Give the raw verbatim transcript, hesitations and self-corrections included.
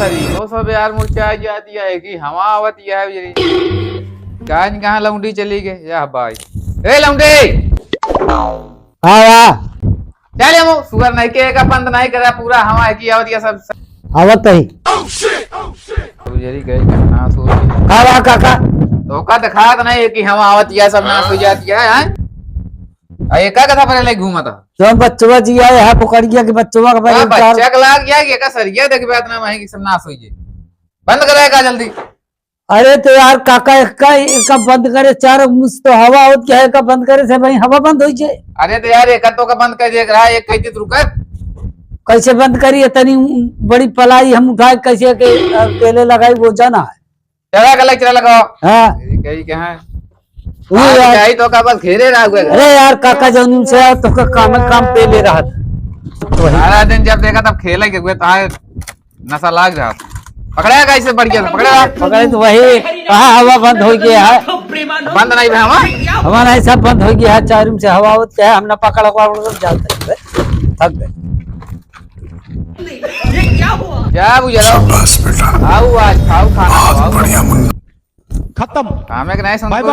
अरे, वो सब यार मुरझा जाती है कि हवा आवत यह है जरी। कहाँ न कहाँ लौंडी चली गए, या भाई। ए लौंडी! हाँ, हाँ। चल, हम सुअर नहीं के का बंद नहीं करा, पूरा हवा है कि आवत या सब, सब। आवत ही। तो जरी गई का नाश हो गई। का बा काका? तो का दिखात नहीं है कि हवा आवत या सब नाश हो जाती है, हैं? आ, ये का कथा पर ले घूमत है? तो हम बच्चवा जी आए हैं, पकड़ गया कि बच्चवा का भाई हाँ, उतार बच्चा के लाग गया कि एका सरिया देखबे इतना महंगी सब नाश हो जाए। बंद करे का जल्दी। अरे तो यार काका, एका, एका बंद करे, चार मुस तो हवा होत क्या है, एका बंद करे से भाई हवा बंद हो जाए। अरे तो यार, एका तो का बंद कर दिया रहा, एक कहती तो रुका। कैसे बंद करी? इतनी बड़ी पलाई हम उठाए, कैसे के, अ, केले लगाई, वो जाना है। चला गला, चला लगाओ। हाँ। यही कही के हैं। वो आज यार। जाई तो का बस घेरे रहा हुआ है। अरे यार काका, जौन से यार तो का काम, काम पे ले रहा था। तो वही। सारा दिन जब देखा तब खेले के हुए, तो आए नशा लाग रहा। पकड़ेगा कैसे बढ़िया से, पकड़ेगा। पकड़े तो वही कहा हवा बंद हो गया है। बंद नहीं भाई हवा। हवा नहीं, सब बंद हो गया है, चारों से हवा होती है, हम ना पकड़, पकड़, पकड़ जाते हैं, थक गए। ये क्या हुआ? क्या बुझा? शाबाश बेटा। आओ आज खाओ खाना, बहुत खाओ। बढ़िया मुन्ना। खत्म। काम एक नहीं समझ bye bye।